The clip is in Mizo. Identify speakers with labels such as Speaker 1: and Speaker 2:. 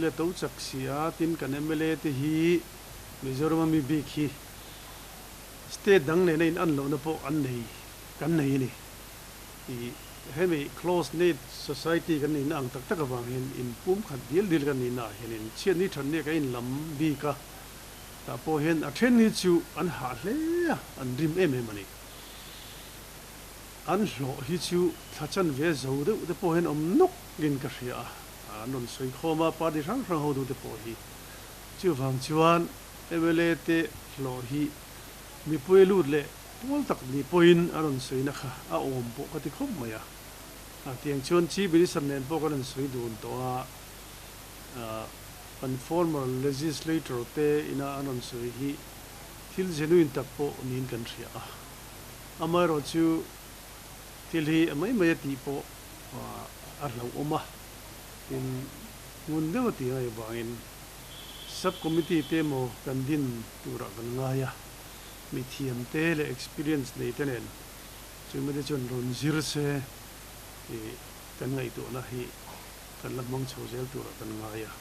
Speaker 1: Thil a to chak si a, tin kan mla te hi Mizoram a mi bik hi state dang nena in an lohna pawh an nei kan nei a ni. I hemi close knit society kan nihna ang tak tak avang hian in pum khat dil dil kan nihna ah hianin chhiatni thatni a kan inlam bik a, tah pawh hian a then hi chu an hah hle a, an rim em em a ni. An hlawh hi chu thla chan ve zo deuh te pawh hian awm nawk in ka hria a, an rawn sawi khawm a, party hrang hrang hotu te pawh hi. Chuvang chuan mla te hlawh hi mipui lut leh pawl tak ni pawhin a rawn sawina kha a awm pawh ka ti khawp mai a. Tiang chuan Chief Minister nen pawh kan rawn sawi dun tawh a, kan former legislator te ina an rawn sawi hi thil genuine tak pawh niin kan hria a. Amaherawhchu thil hi a mai mai a tih pawh a hlauhawm a, tin ngun deuh a tih ngaih avangin Sub Committee te emaw kan din turah kan ngai a, mithiam te leh experience nei te nen chumi te chuan rawn zir se tih kan ngaihtuahna hi kan la hmang chho zel turah kan ngai a.